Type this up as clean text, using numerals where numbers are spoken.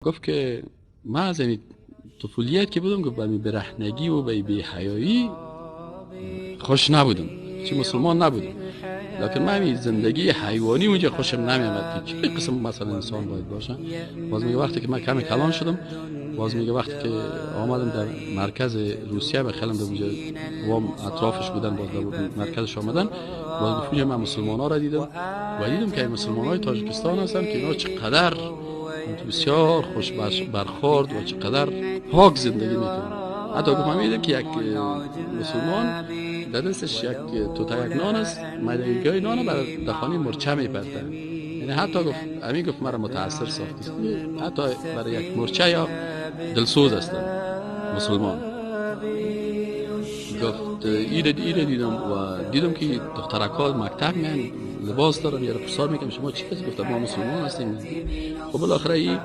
گفت که من از این طفولیت که بودم، گفت به برهنگی و به بی‌حیایی خوش نبودم، چه مسلمان نبودم، لکن من همین زندگی حیوانی اونجا خوشم نمیامد که چه قسم مثلا انسان باید باشه. باز میگه وقتی که من کمی کلان شدم، باز میگه وقتی که آمدم در مرکز روسیه به خیلم در اونجا وام اطرافش بودن، باز در مرکزش آمدن، باز گفت اونجا من مسلمان ها را دیدم و دیدم که مسلمان های تاجیکستان هستن که اینا چقدر بسیار خوش برخورد و چقدر پاک زندگی میکنن. حتی گفت من میدیدم که یک مسلمان در دستش یک توتا یک نان است، میدهگاه نان برای در خانه مرچه میپرده. یعنی حتی گفت همین گفت مرا متاثر ساخت، حتی برای یک مرچه یا دلسوز هستن مسلمان. گفت ایره دیدم و دیدم که دخترک ها مکتب میان لباس دارن، یه پرسان میکنم شما چی کسی؟ گفت ما مسلمان هستیم. خب بالاخره این